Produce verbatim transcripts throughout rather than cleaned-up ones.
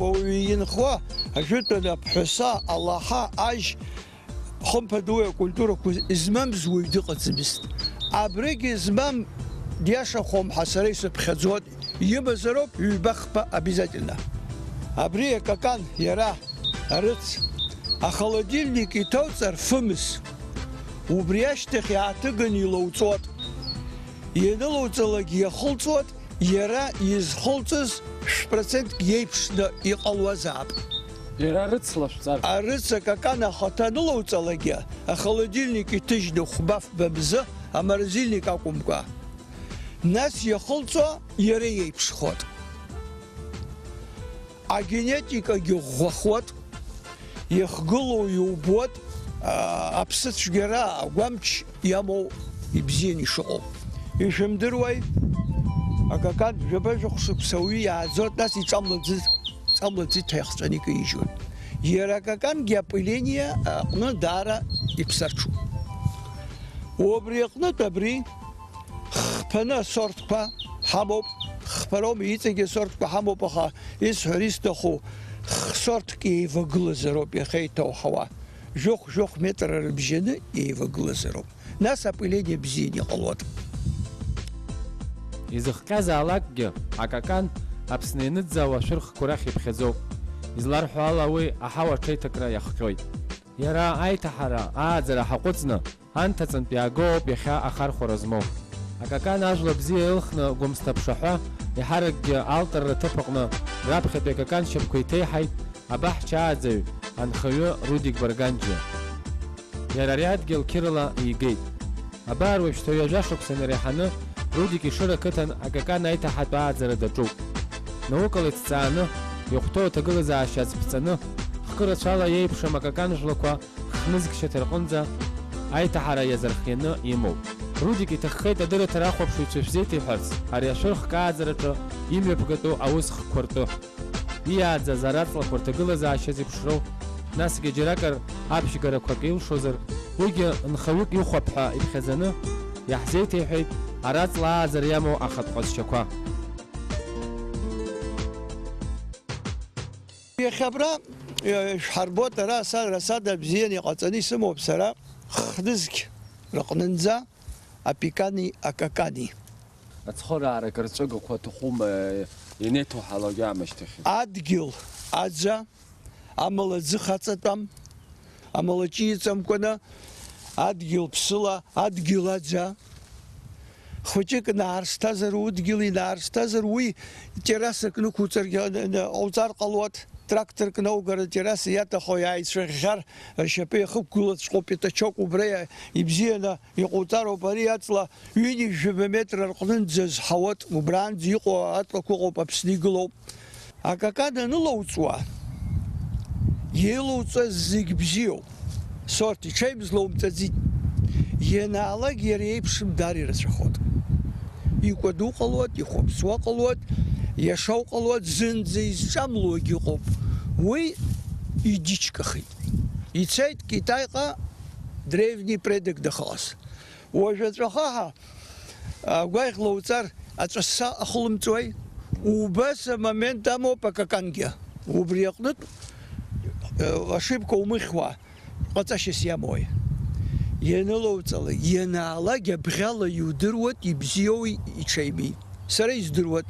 Ауаҩы инхо ажәытәан аԥҳәаса, алаҳа, ажь, хымԥада уи акультурақәа змамыз уаҩ дыҟаӡамызт. Абригь змам диашахом ҳәа сара исыԥхьаӡоит, имазароуп ҩба-хԥа обязательно. Абри акакан, иара арыц, ахолодильник иҭоуҵар фымыз, убри ашьҭахь иааҭыганы илоуҵот. Ианылоуҵалак иахылҵуат, иара изхылҵыз шә-процентк иеиԥшны иҟалуазаап. Иара рыцла шәҵар. Арыц акакан ахаҭа анылоуҵалакгьы, ахолодильник иҭыжьны хәба-фба мзы, аморозильник акәымкәа, нас иахылҵуа иара иеиԥшхоит. Агенетикагьы ӷәӷәахуеит, иахгылоу иубоит, аа, аԥсыцәгьара агәамч иамоу ибзианы ишыҟоу. Ишәымдыруеи? Акакан жәаба-жәохә шықәса ауаҩы иааӡоит, нас иҿамлаӡыз, ҵамлаӡит ҳәа иахҵәаны икаижьуеит. Иара акакангьы апыление аҟны даара иԥсаҽуп. Убри аҟнытә абри хԥаны асортқәа ҳамоуп, хԥароума, иҵегьы асортқәа ҳамоуп, аха исҳәар исҭаху, х-сорҭк еивагылазароуп иахьа иҭоуҳауа. Жәохә-жәохә метра рыбжьаны еивагылазароуп. Нас апыление бзианы иҟалоит. Изыхҟьазаалакгьы, акакан Аԥсны ианыӡаауа ашәырхқәа рахь иԥхьаӡоуп. Изларҳәо ала, уи аҳауа аҽеиҭакра иахҟьоит. Иара аиҭаҳара, ааӡара ҳаҟәыҵны, анҭыҵынтә иаагоуп иахьа ахархәара змоу. Акакан ажәла бзиа илхны Гәымсҭа-ԥшаҳәа, еиҳаракгьы алтырра ҭыԥ аҟны, раԥхьатәи акакан шьапқәа иҭеиҳаит абаҳча ааӡаҩ, анхаҩы Рудик Барганџьиа. Иара ари адгьыл қьырала игеит. Абар уажәшьҭа ҩажәа шықәса инареиҳаны Рудик Ешыра ақыҭан акакан аиҭаҳатә ааӡара даҿуп. Наукала иҭҵааны, иахәҭоу аҭагылазаашьа азԥҵаны, хкы рацәала иеиԥшым акакан жәлақәа хнызқьшьа ҭарҟынӡа аиҭаҳара иазырхианы имоуп. Рудик иҭаххеит адырраҭара ахәаԥшыҩцәа шәзеиҭеиҳәарц ари ашәырхк ааӡараҿы имҩаԥгатәу аус хкқәа ртәы. Иааӡаз араҵлақәа рҭагылазаашьа зеиԥшроу, насгьы џьаракыр аԥшьгарақәак илшозар, уигьы нхаҩык ихәап ҳәа иԥхьаӡаны иаҳзеиҭеиҳәеит араҵла ааӡара иамоу ахатә ҟазшьақәа. Иахьа абра, э, шәҳарбоит, ара са-, расада бзианы иҟаҵаны исымоуп сара, хнызқь рыҟнынӡа апикани акакани. Ацхыраара акыр ҵәыгақәа аҭахума, э, ианеиҭоуҳалак аамышьҭахь? Адгьыл аӡа, амала ӡы хаҵатәам, амала ҷы иҵамкәаны, адгьыл ԥсыла, адгьыл аӡа. Хәыҷык наарсҭазар, удгьыл инаарсҭазар, уи террасак нықәуҵаргьы, н-, н-, ҟауҵар ҟалуеит, тракторк наугара терраса иаҭахо иааицәыӷьӷьар, ршьапы иахықәгылаҵәҟьоуп, пятачок убра иа-, ибзианы иҟауҵароуп, ари аҵла ҩынҩажәаба метра рҟнынӡа зҳауеит, убраанӡа иҟоу аҵлақәа ыҟоуп, Аԥсны игылоуп. Акакан анылоуҵуа, илоуҵаз зегь бзиоуп. Сорт иҽеим злоумҵаӡит. Ианаалак иара иеиԥшым даара ирацәахоит. Икәаду ҟалоит, ихәаԥсуа ҟалоит, иашоу ҟалоит, зынӡа изҿамлуагьы ыҟоуп. Уи иџьычкахеит. Ицеит Китаиҟа древний предок дахьыҟаз. Уажә аҵәахаҳа агәаӷь лоуҵар, аҵәасса ахылымҵуеи? Убас амомент амоуп акакангьы. Убри аҟнытә, э, ашибка умыхьуа, ҟаҵашьас иамои? Ианылоуҵалак, ианаалак абӷьала иудыруеит ибзиоуи иҽеими. Сара издыруеит.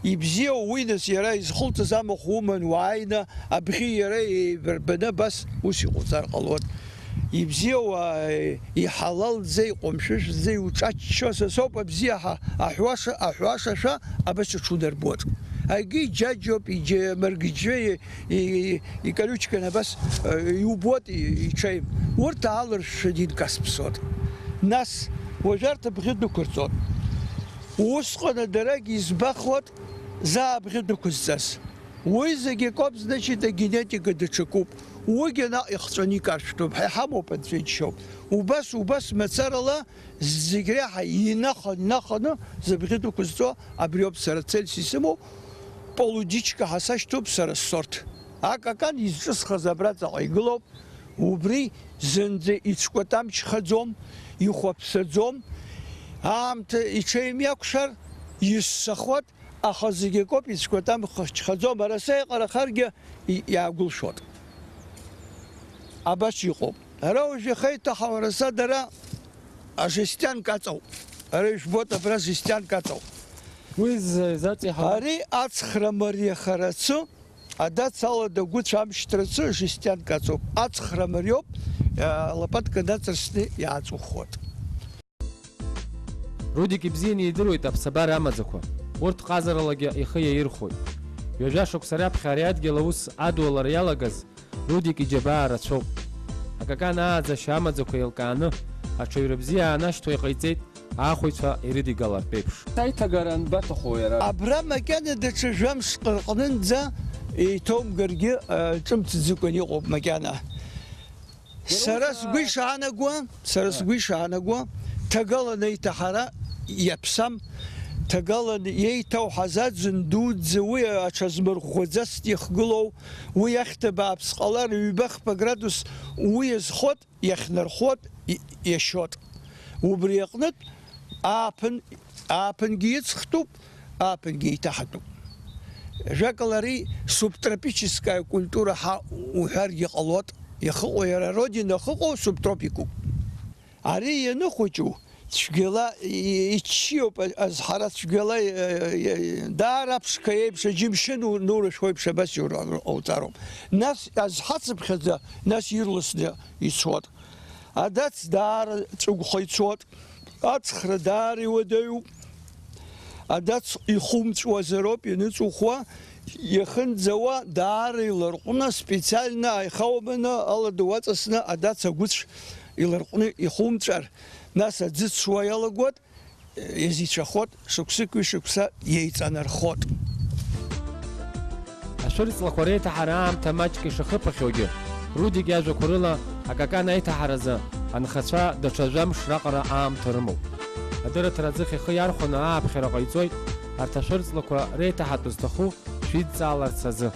Ибзиоу уи, нас, иара изхылҵыз амахә уман уааины, абӷьи иареи еибарбаны абас ус иҟауҵар ҟалоит. Ибзиоу, аа, иҳалалӡа, иҟәымшәышәӡа, иуҿаччо са соуп абзиа ҳа, аҳәуаша, аҳәуашашәа абас аҽунарбоит. Акгьы иџьаџьоуп, иџьа-, маргьџьы, и-, и-, икарючкан абас, э, иубоит, и-, иҽеим. Урҭ аалыршәшәаны инкасԥсоит. Нас, уажә арҭ абӷьы дәықәырҵоит. Усҟан адарагь избахуеит, заа абӷьы дәықәызҵаз. Уи зегь акоуп, значит, агенетика даҽакуп. Уигьы наҟ ихҵәаны икаршәтәуп, ҳа иҳамоуп, Анцәа иџьшьоуп. Убас, убас мацарала зегь реиҳа инаханы, инаханы зыбӷьы дәықәызҵо абриоуп сара цельс исымоу, полудичка ҳасашьҭоуп сара ссорт. Акакан изҿысхыз абраҵаҟа игылоуп, убри зынӡа ицәкәатамчхаӡом, ихәаԥсаӡом, аамҭа иҽеим иакәшар, иссахуеит, Аха зегь акоуп, ицәқәатәам, хчхаӡом, араса иҟарахаргьы и-, иаагәылшәот. Абас иҟоуп. Ара уажә иахеиҭаҳауа араса дара ажестианк аҵоуп. Ара ижәбоит, абра жестианк аҵоуп. Уи з-, заҵиҳауа. Ари ацхра мариахарацы, адац алада гәыцә амшьҭрацы жестианк аҵоуп. Ацхра мариоуп, а, лопатка наҵарсны иааҵухуеит. Рудик ибзианы идыруеит аԥсабара амаӡақәа. Урҭ ҟазаралагьы ихы иаирхәоит. Ҩажәа шықәса раԥхьа ари адгьыл аус адулара иалагаз Рудик иџьабаа рацәоуп. Акакан ааӡашьа амаӡақәа еилкааны, аҽаҩра бзиа аанашьҭуа иҟаиҵеит аахәаҩцәа ирыдигалартә еиԥш. Аиҭагара анбаҭаху иара? Абра макьана даҽа жәамш рҟнынӡа еиҭоумгаргьы, а, ҿымҭӡыкәан иҟоуп макьана. Сара сгәы ишаанагуа, сара сгәы ишаанагуа, ҭагалан еиҭаҳара иаԥсам, ҭагалан еиҭауҳаз аӡын дуӡӡа уи аҽазмырӷәӷәаӡацт ихгылоу, уи ахьҭа бааԥс ҟалар, ҩба-хԥа градус уи иазхот, иахьнархот, и-, иашьот. Убри аҟнытә ааԥын, ааԥынгьы иҵхтәуп, ааԥынгьы еиҭаҳатәуп. Жәакала, ари субтропическая культура ҳәа уҳәаргьы ҟалоит, иахыҟоу иара родина ахыҟоу субтропикуп. Ари ианыхәыҷу цәгьала и-, иччиоуп, азҳара цәгьала, э, э, даара аԥшқа еиԥш, аџьымшьы ну-, нурышәхәа еиԥш абас иура-, ҟауҵароуп. Нас азҳацыԥхьаӡа, нас ирласны ицот. Адац даара ҵыгәха ицот. Ацхра даара иуадаҩуп. Адац ихумҵәуазароуп ианыҵухуа, иахынӡауа даара иларҟәны, специально аихауманы, алада уаҵасны адац агәыцә иларҟәны ихумҵәар, нас аӡы цуа иалагот, иазицәахот, шықәсыки шықәса иеиҵанархот. Ашәырҵлақәа реиҭаҳара аамҭа маҷк ишахыԥахьоугьы, Рудик иажәақәа рыла, акакан аиҭаҳаразы анхацәа даҽа жәамш раҟара аамҭа рымоуп. Адырраҭара аӡыхь ихы иархәаны ааԥхьара ҟаиҵоит арҭ ашәырҵлақәа реиҭаҳатә зҭаху шәидҵааларц азы.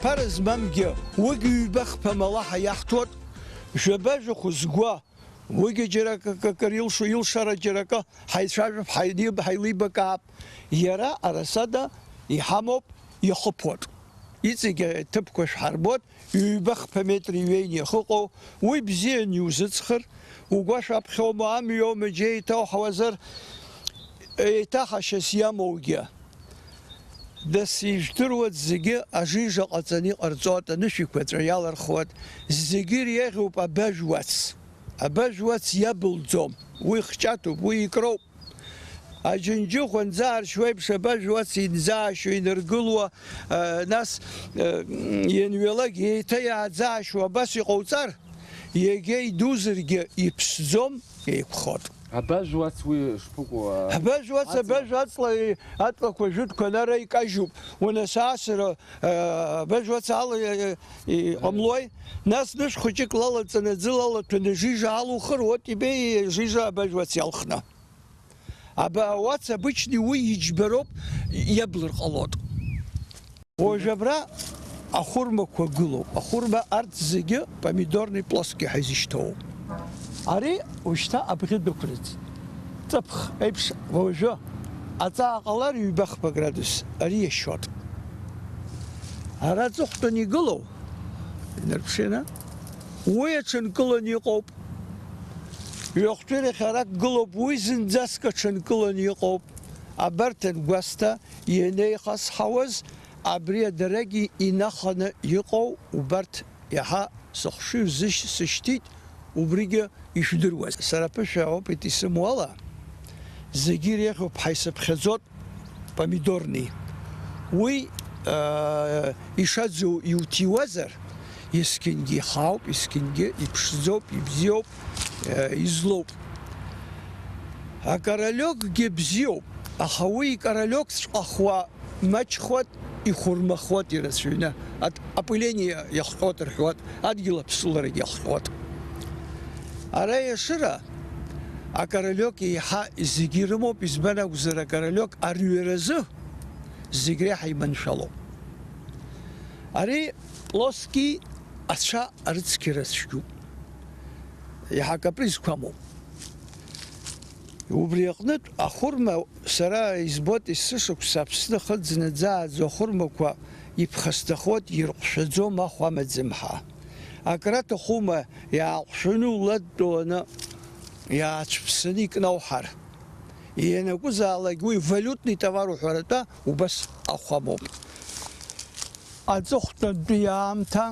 Ԥара змамгьы, уигь ҩба-хԥа мала ҳаиаҳҭуат, жәаба-жәахә згәа, уигьы џьара акы, акыр илшо, илшара џьара акы, ҳаицәажәап, ҳаилиб-, ҳаилибакаап. Иара арасада иҳамоуп, ихыԥуат. Иҵегь аҭыԥқәа шәҳарбот, ҩба-хԥа метр иҩеины иахыҟоу, уи бзиан иузыҵхыр, угәашә аԥхьоума, амҩоума, џьа еиҭауҳауазар, еиҭаҳашьас иамоугьы. Нас ижәдыруаз зегьы ажижа ҟаҵаны иҟарҵот, анышә еиқәаҵәа иалархуат, зегьы иреиӷьуп абажә уац. Абажә уац иабылӡом, уи хҷаҭуп, уи икроуп. Аџьынџьыхәа нӡааршьуеиԥш абажә уац инӡаашьо инаргылуа, а, нас, а, ианҩалак еиҭа иааӡаашьуа абас иҟауҵар, иагьа идузаргьы иԥсӡом, еиқәхот. Абажә уац уи шԥыкәу, а, Абажә уац, аҵла? Абажә аҵла, аҵлақәа жәытәқәа нара икажьуп. Уанасаасыра, а, абажә уац ала, а, а, иҟамлои? Нас нышә хәыҷык лалаҵаны, аӡы лалаҭәаны, жижа алухыр, уа ибеи жижа абажә уац иалхны. Аба-, ауац обычный уи иџьбароуп, иаблыр ҟалоит. Уажә абра ахәырмақәа гылоуп. Ахәырма арҭ зегьы помидорный плоский ҳәа изышьҭоу. Ари ушьҭа абӷьы дықәрыҵ. Ҵыԥх еиԥш уажәы аҵаа ҟалар ҩба-хԥа градус, ари иашьот. Ара аҵыхәтәан игылоу, инарԥшена, уи аҽынкыланы иҟоуп. Ҩахәтәирахь арак гылоуп, уи зынӡаск аҽынкыланы иҟоуп. Абарҭ ангәасҭа ианеихасҳауаз, абри адарагьы инаханы иҟоу убарҭ иаҳа сыхшыҩ зышь-, сышьҭит, убригьы ишәдыруаз. Сара аԥышәа опыт исымоу ала, зегьы иреиӷьуп ҳәа исыԥхьаӡот. Помидорный. Уи, аа, ишаӡоу иуҭиуазар, есқьынгьы ихаауп, есқьынгьы иԥшӡоуп, ибзиоуп, аа, излоуп. Акоролиокгьы бзиоуп, аха уи икоролиокҵәҟьахуа маҷхуат, ихәырмахуат ирацәаҩны. Ат-, опыление иахҟьот рҳәуат, адгьыл аԥсыларагь иахҟьот. Ара иашыра акоролиок еиҳа зегьы ирымоуп, избан акәзар, акоролиок арҩаразы зегь реиҳа иманшәалоуп. Ари плоский Ацәа арыцқьара цәгьоуп. Иаҳа акапризқәа амоуп. Убри аҟнытә, ахәырма, сара избоит, есышықәса Аԥсны ахы ӡнаӡааӡо ахәырмақәа иԥхасҭахоит, ирҟәшәаӡом, ахә амаӡам ҳәа. Акраҭахума, иааҟәшәаны улатәаны иаацәыԥсаны икнауҳар. Ианакәызаалак уи валютный товар уҳәаратәа убас ахә амоуп. Аҵыхәтәантәи аамҭа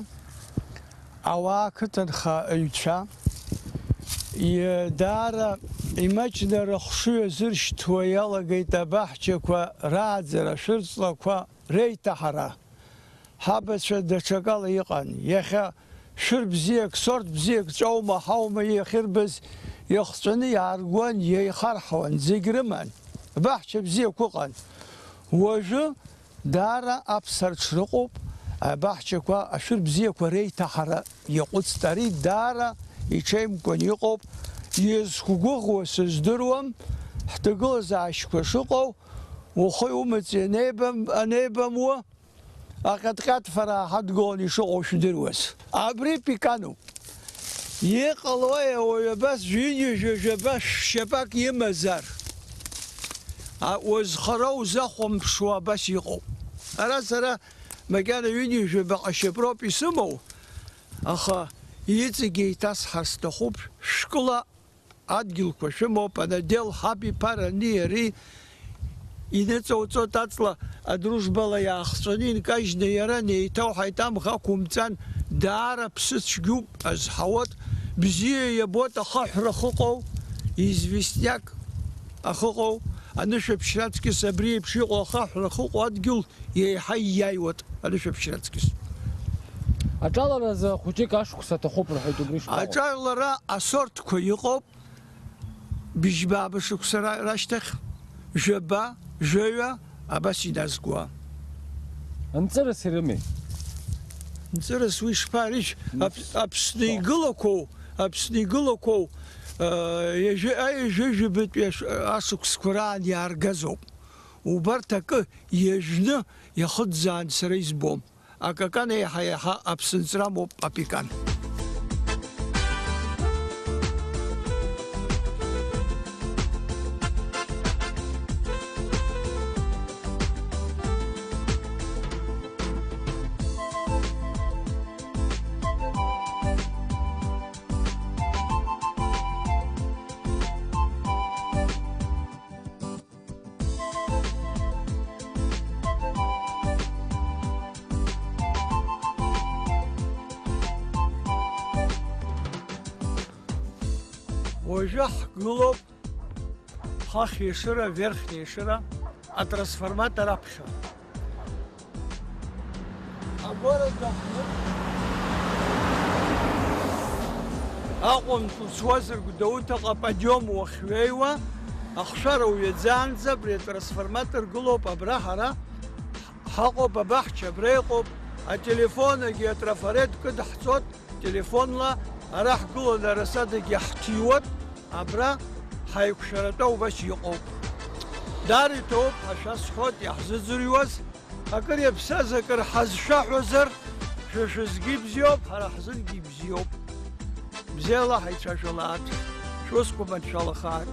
ауаа ақыҭанхаҩцәа, иа-, даара имаҷны рыхшыҩ азыршьҭуа иалагеит абаҳчақәа рааӡара, шәырҵлақәа реиҭаҳара. Ҳабацәа даҽакала иҟан. Иахьа шәыр бзиак, сорт бзиак ҵәоума, ҳаума иахьырбаз, иахҵәаны иааргон, иеихарҳауан, зегь рыман. Баҳча бзиақәа ыҟан. Уажәы даара аԥсарҽ рыҟоуп, абаҳчақәа, ашәыр бзиақәа реиҭаҳара иаҟәыҵт. Ари даара иҽеимкәан иҟоуп. Изқәгәыӷуа сыздыруам, ҳҭагылазаашьақәа шыҟоу, ухы иумыҵи анеибам-, анеибамуа, аҟьатҟьатфара ҳадгылан ишыҟоу шәдыруаз. Абри пикануп. Иҟалои ауаҩ абас ҩынҩажәа жәаба шәшьапак имазар? А, узхара узахәамԥшуа абас иҟоуп. Ара сара макьана ҩынҩажәа баҟа шьапроуп исымоу, аха иҵегь еиҭасҳар сҭахуп, шәкыла адгьылқәа шәымоуп, анадел ҳаб иԥара ани ари иныҵоуҵоит аҵла, адружбала иаахҵәаны инкажьны иара неиҭауҳаит, амӷ ақәымҵан, даара ԥсы цәгьоуп, азҳауеит, бзиа иабоит, ахаҳәра ахыҟоу, известняк ахыҟоу, анышәаԥшьра аҵкьыс абри еиԥш иҟоу ахаҳәра ахыҟоу адгьыл еиҳа ииааиуеит анышәаԥшьра аҵкьыс. Аҿаларазы хәыҷык ашықәс аҭахуп рҳәоит, убри шԥаҟоу? Аҿалара асортқәа иҟоуп, быжьба-ааба шықәса ра-, рашьҭахь, жәаба, жәаҩа, абас иназгуа. Нҵырас ирымеи? Нҵырас уи шԥарыжь? Ап-, Аԥсны игылақәоу, Аԥсны игылақәоу, э, ҩажәи-, аҩажәи жәабатәи аш-, ашықәсқәа раан иааргазоуп. Убарҭ акы иажәны иахыӡаан сара избом. Акакан еиҳа-еиҳа аԥсынҵра амоуп апикан. Уажәы ҳгылоуп Хахь Ешыра, Верхь Ешыра атрансформатор аԥхьа. Агәараҭа ҳны Аҟәантә уцуазар, Гәдоуҭаҟа аподиом уахьҩеиуа, ахшара уҩаӡаанӡа абри атрансформатор гылоуп, абра ҳара ҳаҟоуп, абаҳча абра иҟоуп, ателефонгьы атрафарет кыдҳҵоит, телефонла ара ҳгыланы арасадагьы ҳҭиуеит, абра ҳаиқәшәаратәа убас иҟоуп. Даара иҭабуп ҳәа шәасҳәоит, иаҳзыӡырҩуаз. Акыр иаԥсаз акыр ҳазшәаҳәозар, шәа шәызгьы ибзиоуп, ҳара ҳзынгьы ибзиоуп. Бзиала ҳаицәажәалааит, шәусқәа маншәалахааит.